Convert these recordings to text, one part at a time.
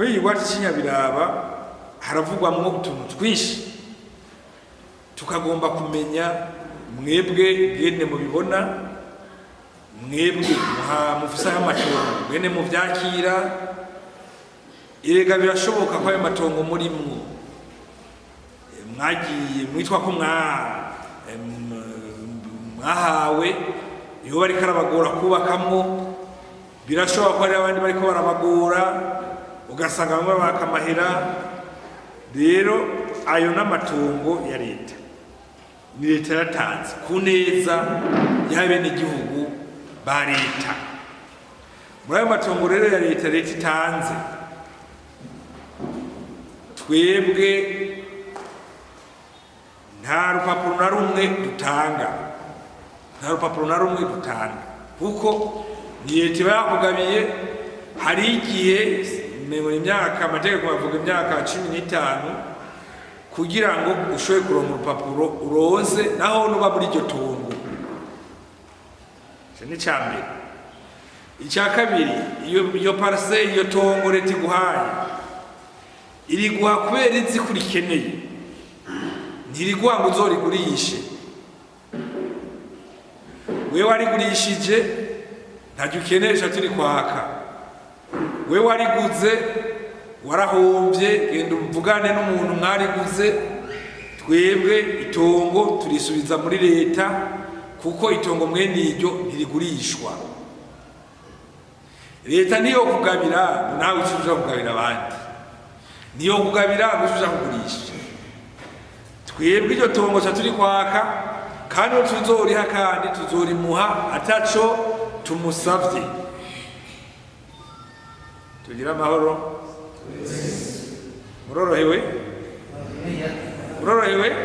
Muri iyi gwaci cy'inyabiraba haravugwamwo utuntu twinshi, tukagomba kumenya mwebwe bwene mubibona, mwebwe mufise ayo matongo bwene muvyakira. Erega birashoboka ko ayo matongo murimwo mwagiye mwitwa ko mwahawe iyo bariko arabagora kubakamwo. Birashoboka ko hari abandi bariko barabagora, ugasanga bamwe baka amahera. Rero ayo n'amatongo ya leta, ni leta yatanze ku neza y'abenegihugu ba leta. Muri ayo matongo rero ya leta, leta itanze, twebwe nta rupapuro na rumwe dutanga, nta rupapuro na rumwe dutanga, kuko ni leta iba yakugabiye. Hari igihe mengo imyaka, amategeko bavuga imyaka 15 kugira ngo ushobore kuronka urupapuro uronse naho nuba muri iryo tongo. Ico ni ica mbere. Icya kabiri, iyo parcelle, iyo tongo leta iguhaye, iriguha kubera izi ko urikeneye, ntiriguha ngo uzorigurishe. Wewe warigurishije ntaryo ukenesha, turi kwaka. Wewe wariguze warahombye, genda umvugane n'umuntu mwariguze. Twebwe itongo turisubiza muri leta, kuko itongo mwene iryo ntirigurishwa. Leta niyo kugabira, nawe uca uja kugabira abandi, niyo kugabira ngo uja kugurisha. Twebwe iryo tongo ca turi kwaka, kandi uwo tuzoriha kandi tuzorimuha ataco tumusavye. Tugire amahoro. Murorohewe, murorohewe,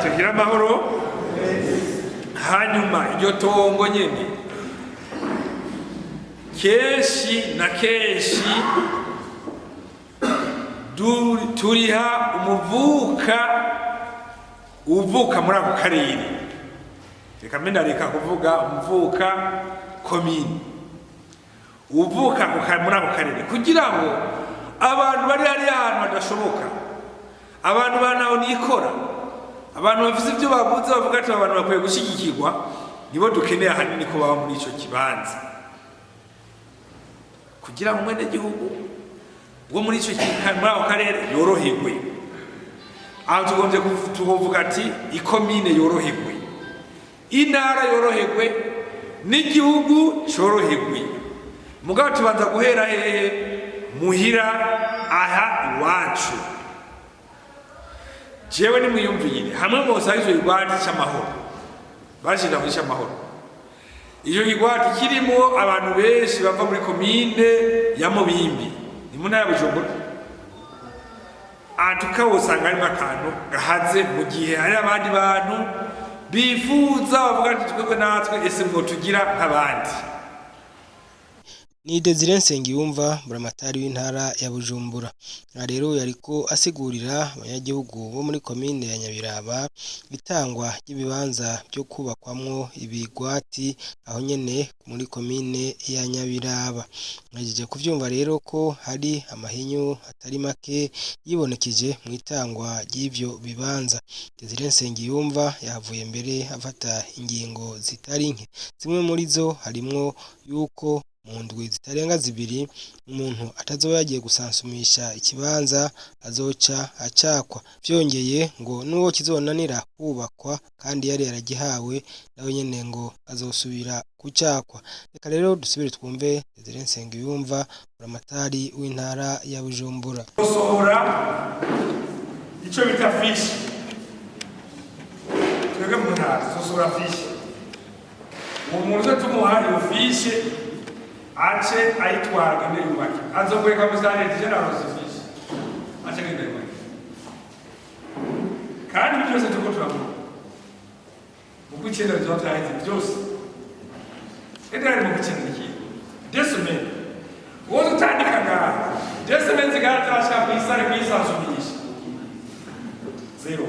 tugire amahoro. Hanyuma iryo tongo nyene, kenshi na kenshi turiha umuvuka uvuka muri ako karere. Reka mbe ndareka kuvuga umuvuka komini, uvuka muri ako karere, kugira ngo abantu bari hariya ahantu hadashoboka, abantu ba ntaho nikora, abantu bafise ibyo bavuze, bavuga ati abantu bakwiye gushyigikirwa, nibo dukeneye ahanini ko baba muri ico kibanza, kugira ngo umwenegihugu wo muri ico muri ako karere yoroherwe. Aho tugombye tuvuga ati ikomine yoroherwe, intara yoroherwe, n'igihugu coroherwe. Mugabo tubanza guhera hehe? Muhira aha iwacu. Jewe nimwiyumvire hamwe mwosanga ico kigwati c'amahoro bashinja muri c'amahoro, ico kigwati kirimo abantu benshi bava muri komine ya Mubimbi, ni mu ntara ya Bujumbura, antuka wosanga harimo akantu gahaze, mu gihe hari abandi bantu bifuza, bavuga ati twebwe natwe ese mwotugira nk'abandi. Ni Desire Nsengiyumva, buramatari w'intara ya Bujumbura. Aha rero yariko asigurira abanyagihugu bo muri komine ya Nyabiraba itangwa ry'ibibanza vyo kubakwamwo ibigwati aho nyene muri komine ya Nyabiraba. Mwahejeje kuvyumva rero ko hari amahinyu atari make yibonekeje mw'itangwa ry'ivyo bibanza. Desire Nsengiyumva yahavuye mbere afata ingingo zitari nke. Zimwe muri zo harimwo yuko mu ndwi zitarenga 2 umuntu atazoba yagiye gusansumisha ikibanza azoca acakwa. Vyongeye ngo n'uwo kizonanira kubakwa kandi yari yaragihawe, nawe nyene ngo azosubira kucakwa. Reka rero dusubire twumve Desire Nsengiyumva, buramatari w'intara ya Bujumbura. Gusohora icyo bita fiche, twebwe mu ntara tuzosohora fiche. Uwo muntu uze tumuha iyo fiche, ace ayitwara, agende yubake. Azokwereka musitani ati je naronse fiche, ace agenda yubake. Kandi ibyo byose turiko turavuga, mu kw'icenda bizoba vyaheze byose. Edari mu kw'icenda n'ikintu 2 semaines, wowe utandika ngaha 2 semaines zigara atarashika kw'isare kuyisanzumisha, zéro,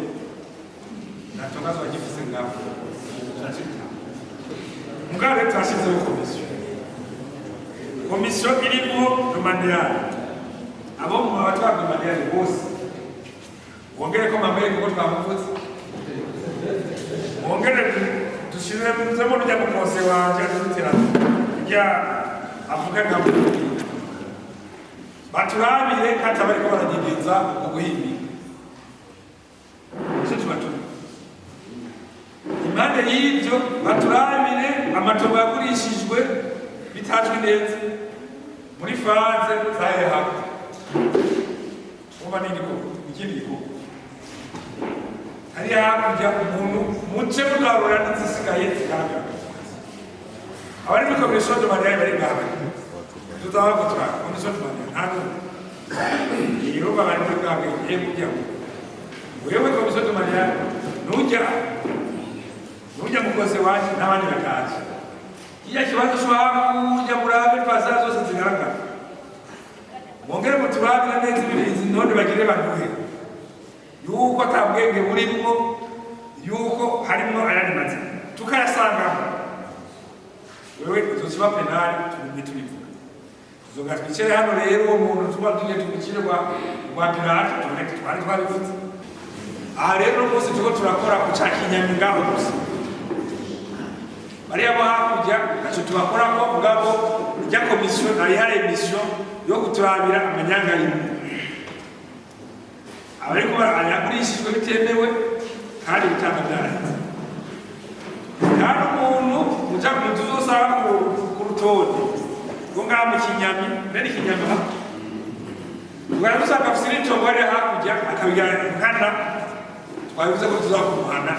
ntatongazo bagifise ngaho. Mugabo rero turashizeho komisiyo, komisiyo irimo domaniale. Abo mu abatwara mariage bose wongere ko mamere kuko twamuvuze, wongere dushiremo n'ujya mu kose wanje adutira ijya avuga nka baturabire kandi abariko baranyegeza uguhimbi. Nicyo tubatuma. Impande y'ibyo, baturabire amatongo yagurishijwe bitazwi neza muri phase za ehabu uba n'ikindi gikorwa hari hakurya umuntu muce mugarura n'izisigaye zigaragara. Abari muri commission de mariage bari ngaha, tuzaba gutura commission de mariage, nta n'umwe iyo bari muri bwa bwenge kujya wewe commission de mariage nujya mukozi wanje n'abandi bakaje kijya kibazo cyo hakurya, murabe pasa zose zigaragara, mwongere muturabire neza ibirizi none bagire baduhe yuko ata bwenge burimwo, yuko harimwo ayandi mazina tukayasangamo. Wewe uzokiba pénal, tubimye tubivuga, tuzoga twicare hano. Rero uwo muntu tuba tugiye tumukire rwa pirate, tubone twari twabivuze. Aha rero uno munsi turiko turakora ku ca Kinyami ngaho gusa. Bariya bo hakurya ntacyo tubakorako, mugabo ijya komisiyo nayihaye mission yo kuturabira amanyanga y'imwe abariko yagurishijwe bitemewe kandi bitanga byaraheze, kandi umuntu muja mu tuzosanga ku rutonde rwo ngaha mu Kinyami, bene Kinyami ha ugahita usanga afise n'itongo hariya hakurya akabigira nkana. Twabivuze ko tuzakumuhana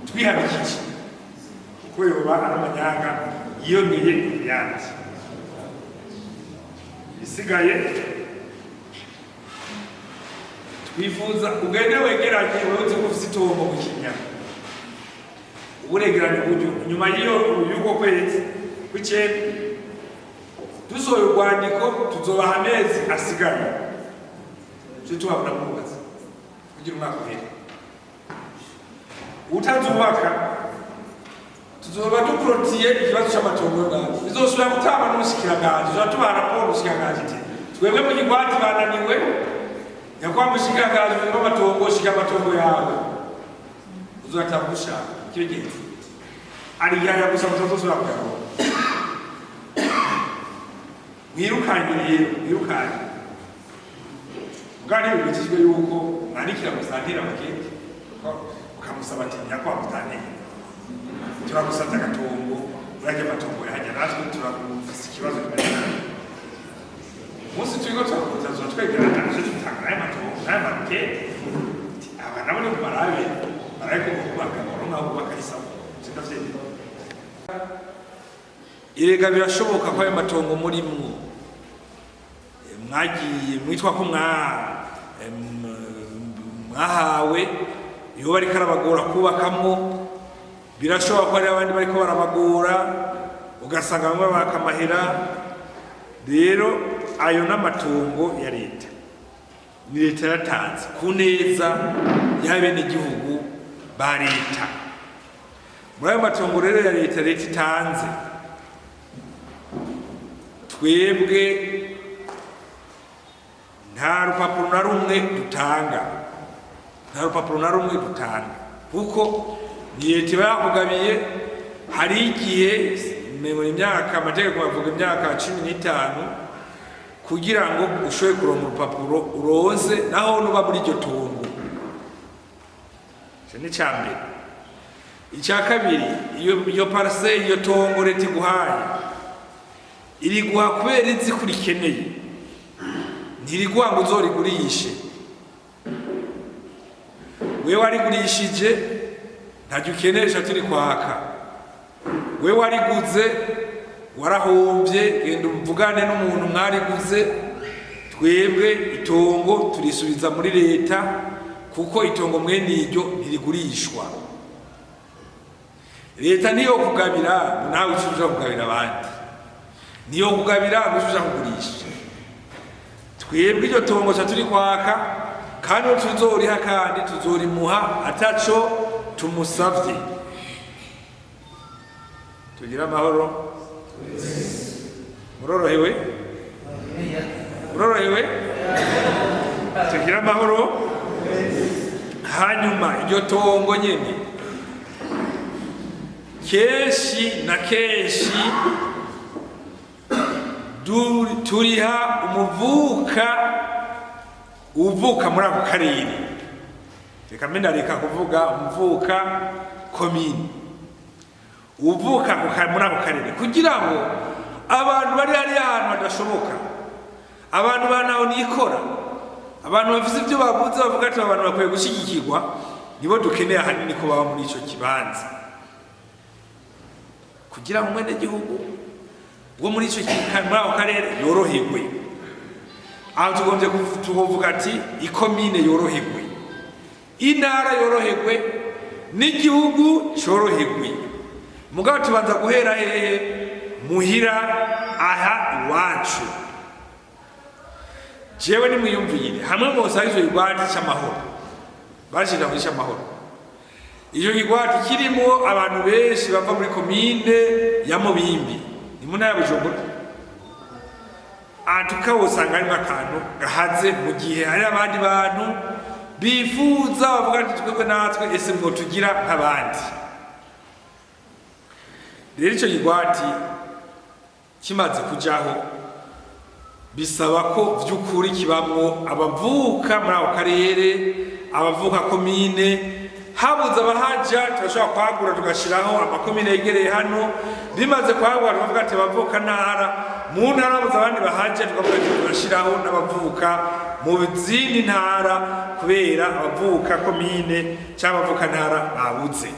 twihanikije kuko yoba ari amanyanga yiyongeye ku yandi isigaye. Twifuza ugende wegeranye, wewe uzi ko ufise itongo mu Kinyami, uburegeranye uburyo inyuma y'iyo y'uko kwezi kw'icenda dusohoye urwandiko, tuzobaha amezi asigaye tuje tubabona mwubatse kugira umwaka uhere. Utazubaka tuzoba dukorotiye ikibazo c'amatongo ngaho, bizosubira gutangwa n'umushikiranganji. Tuzoba tubaha raporo umushikiranganji iti twebwe mu Kigwati bananiwe, nyakubahwa mushikiranganji w'amatongo, shika amatongo yawe uzatanga ushaka kibigenza ariyaya gusa mutazosubira kuyaronka. Mwirukanye rero, mwirukanye ubwo ntibibukijwe yuko mwandikira musantira makete ukamusaba ati nyakubahwa mutantire, turagusabye agatongo, urajya amatongo yahajya, natwe turagufise ikibazo kimeze nabi. Umunsi turiko turakuza twegerana tuje tutanga n'ayo matongo n'ayo makete. Aba nabo ni barabe barabe ko kubaka baronka aho kubaka isawa sindavyemera. Erega birashoboka ko ayo matongo murimwo mwagiye mwitwa ko mwahawe iyo bariko arabagora kubakamwo, birashoboka ko hari abandi bariko barabagora, ugasanga bamwe baka amahera. Rero ayo n'amatongo ya leta, ni leta yatanze ku neza y'abenegihugu ba leta. Muri ayo matongo rero ya leta, leta itanze, twebwe nta rupapuro na rumwe dutanga, nta rupapuro na rumwe dutanga, kuko ni leta iba yakugabiye. Hari igihe mu imyaka, amategeko bavuga imyaka 15 kugira ngo ushobore kuronka urupapuro uronse naho nuba muri iryo tongo. Ico ni ica mbere. Icya kabiri, iyo parcelle, iyo tongo leta iguhaye, iriguha kubera izi ko urikeneye, ntiriguha ngo uzorigurishe. Wewe warigurishije ntaryo ukenesha turi kwaka. Wewe wariguze warahombye, genda umvugane n'umuntu mwariguze. Twebwe itongo turisubiza muri leta, kuko itongo mwene iryo ntirigurishwa. Leta niyo kugabira, nawe uca kugabira abandi, niyo kugabira ngo uja kugurisha. Twebwe iryo tongo ca turi kwaka, kandi uwo tuzoriha kandi tuzorimuha ataco tumusavye. Tugire amahoro. Murorohewe, murorohewe. Tugire amahoro. Hanyuma iryo tongo nyene kenshi na kenshi turiha umuvuka uvuka muri ako karere. Reka mbe ndareka kuvuga umuvuka komine, uvuka muri ako karere, kugira ngo abantu bari hariya ahantu hadashoboka, abantu banaho nikora, abantu bafise ibyo babuze, bavuga ati abantu bakwiye gushyigikirwa, nibo dukeneye ahanini ko baba muri ico kibanza, kugira ngo umwenegihugu wo muri ico muri ako karere yoroherwe. Aho tugombye tukuvuga ati ikomine yoroherwe, intara yoroherwe, n'igihugu coroherwe. Mugabo tubanza guhera hehe? Muhira aha iwacu. Jewe nimwiyumvire hamwe mwosanga ico kigwati c'amahoro bashira muri c'amahoro, ico kigwati kirimo abantu benshi bava muri komine ya Mubimbi, ni mu ntara ya Bujumbura, antuka wosanga harimo akantu gahaze, mu gihe hari abandi bantu bifuza, bavuga ati twebwe natwe ese mwotugira nk'abandi. Rero ico kigwati kimaze kujaho, bisaba ko vy'ukuri kibamwo abavuka muri ako karere, abavuka komine. Habuze abahaja, turashobora kwagura tugashiraho amakomine yegereye hano. Bimaze kwagura, tukavuga ati abavuka ntara, mu ntara habuze abandi bahaja, tukavuga ati turashiraho n'abavuka mu zindi ntara, kubera abavuka komine cyangwa abavuka ntara babuze.